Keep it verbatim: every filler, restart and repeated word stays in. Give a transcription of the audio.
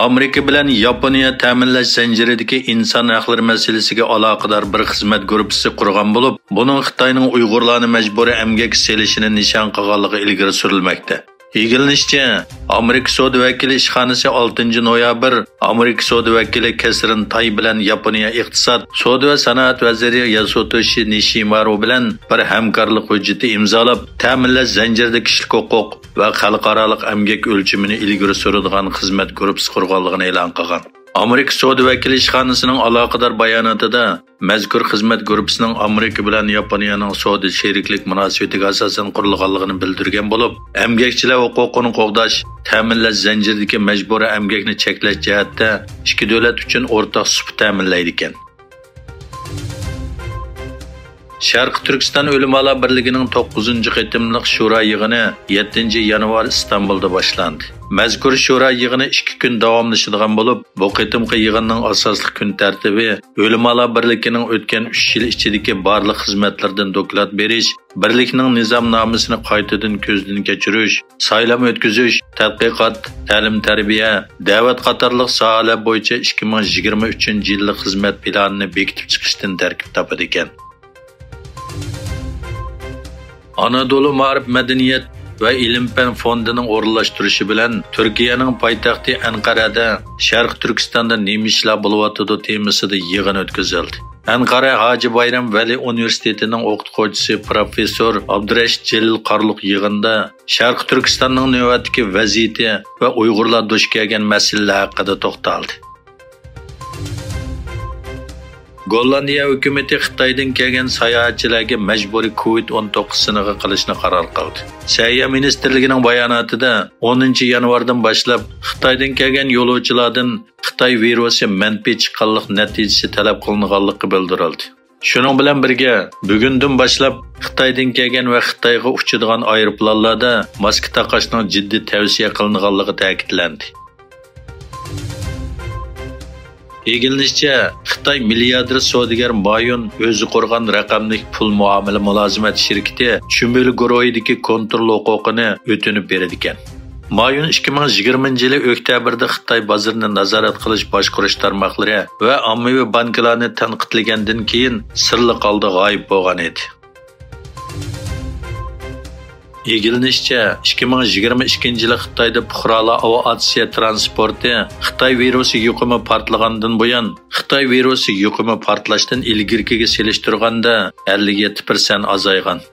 ئامېرىكا بىلەن ياپونىيە تەمىنلەش زەنجىرىدىكى ئىنسان ھەقلىرى مەسىلىسىگە ئالاقىدار بىر خىزمەت گۇرۇپپىسى قۇرغان بولۇپ، بۇنىڭ خىتاينىڭ ئۇيغۇرلارنى مەجبۇرىي ئەمگەككە سېلىشىنى نىشان قىلغانلىقى ئىلگىرى سۈرۈلمەكتە. ئىگىلىنىشىچە، ئامېرىكا سودا ۋەكىلى ئىشخانىسى ئالتىنچى نويابىر ئامېرىكا سودا ۋەكىلى كەسرىن تاي بىلەن ياپونىيە ئىقتىساد، سودا ۋە سانائەت ۋەزىرى ياسۇتوشى نىشىمارۇ بىلەن بىر ھەمكارلىق ھۆججىتى ئىمزالاپ، تەمىنلەش زەنجىرىدە كىشىلىك ھوقۇق ۋە خەلقئارالىق ئەمگەك ئۆلچىمىنى ئىلگىرى سۈرىدىغان خىزمەت گۇرۇپپىسى قۇرغانلىقىنى ئېلان قىلغان. ئامېرىكا سودا ۋەكىلى ئىشخانىسىنىڭ ئالاقىدار باياناتىدا، مەزكۇر خىزمەت گۇرۇپپىسىنىڭ ئامېرىكا بىلەن ياپونىيەنىڭ سودا شېرىكلىك مۇناسىۋىتىگە ئاساسەن قۇرۇلغانلىقىنى بىلدۈرگەن بولۇپ، ئەمگەكچىلەر ھوقۇقىنى قوغداش، تەمىنلەش زەنجىرىدىكى مەجبۇرىي ئەمگەكنى چەكلەش جەھەتتە ئىككى دۆلەت ئۈچۈن ئورتاق سۈپە تەمىنلەيدىكەن. شەرقىي تۈركىستان ئۆلىمالار بىرلىكىنىڭ توققۇزىنچى قېتىملىق شورا يىغىنى يەتتىنچى يانۋار ئىستانبۇلدا باشلاندى. مەزكۇر شورا يىغىنى ئىككى كۈن داۋاملىشىدىغان بولۇپ، بۇ قېتىمقى يىغىننىڭ ئاساسلىق كۈن تەرتىپى ئۆلىمالار بىرلىكىنىڭ ئۆتكەن ئۈچ يىل ئىچىدىكى بارلىق خىزمەتلىرىدىن دوكلات بېرىش، بىرلىكنىڭ نىزامنامىسىنى قايتىدىن كۆزدىن كەچۈرۈش، سايلام ئۆتكۈزۈش، تەتقىقات، تەلىم-تەربىيە، دەۋەت قاتارلىق ساھەلەر بويىچە ئىككى مىڭ يىگىرمە ئۈچىنچى يىللىق خىزمەت پىلانىنى بېكىتىپ چىقىشتىن تەركىب تاپىدىكەن. ئانادولۇ مائارىپ، مەدەنىيەت ۋە ئىلىم-پەن فوندىنىڭ ئورۇنلاشتۇرۇشى بىلەن تۈركىيەنىڭ پايتەختى ئەنقەرەدە شەرقىي تۈركىستاندا نېمە ئىشلار بولۇۋاتىدۇ تېمىسىدا يىغىن ئۆتكۈزۈلدى. ئەنقەرە ھاجى بايرام ۋەلى ئۇنىۋېرسىتېتىنىڭ ئوقۇتقۇچىسى پروفېسسور ئابدۇرەشىت جېلىل قارلۇق يىغىندا شەرقىي تۈركىستاننىڭ نۆۋەتتىكى ۋەزىيىتى ۋە ئۇيغۇرلار دۇچ كەلگەن مەسىلىلەر ھەققىدە توختالدى. گوللاندىيە ھۆكۈمىتى خىتايدىن كەلگەن ساياھەتچىلەرگە مەجبۇرىي كوۋىد ئون توققۇز سىنىقى قىلىشنى قارار قىلدى. سەھىيە مىنىستىرلىكىنىڭ باياناتىدا، ئونىنچى يانۋاردىن باشلاپ خىتايدىن كەلگەن يولۇچىلاردىن خىتاي ۋىرۇسى مەنپىي چىققانلىق نەتىجىسى تەلەپ قىلىنغانلىقى بىلدۈرۈلدى. شۇنىڭ بىلەن بىرگە، بۈگۈندىن باشلاپ خىتايدىن كەلگەن ۋە خىتايغا ئۇچىدىغان ئايروپىلانلاردا ماسكا تاقاشنىڭ جىددىي تەۋسىيە قىلىنغانلىقى تەكىتلەندى. ئىگىلىنىشىچە، خىتاي مىلياردېر سودىگەر ما يۈن ئۆزى قۇرغان رەقەملىك پۇل مۇئامىلە مۇلازىمەت شىركىتى چۈمۈل گۇرۇھىدىكى كونترول ھوقۇقىنى ئۆتۈنۈپ بېرىدىكەن. ما يۈن ئىككى مىڭ يىگىرمىنچى يىلى ئۆكتەبىردە خىتاي بازىرىنى نازارەت قىلىش باشقۇرۇش تارماقلىرى ۋە ئاممىۋى بانكىلارنى تەنقىدلىگەندىن كېيىن سىرلىق ھالدا غايىب بولغان ئىدى. ئىگىلىنىشىچە، ئىككى مىڭ يىگىرمە ئىككىنچى يىلى خىتايدا پۇقرالار ئاۋىئاتسىيە ترانسپورتى خىتاي ۋىرۇسى يۇقۇمى پارتلىغاندىن بۇيان، خىتاي ۋىرۇسى يۇقۇمى پارتلاشتىن ئىلگىرىكىگە سېلىشتۇرغاندا ئەللىك يەتتە پىرسەنت ئازايغان.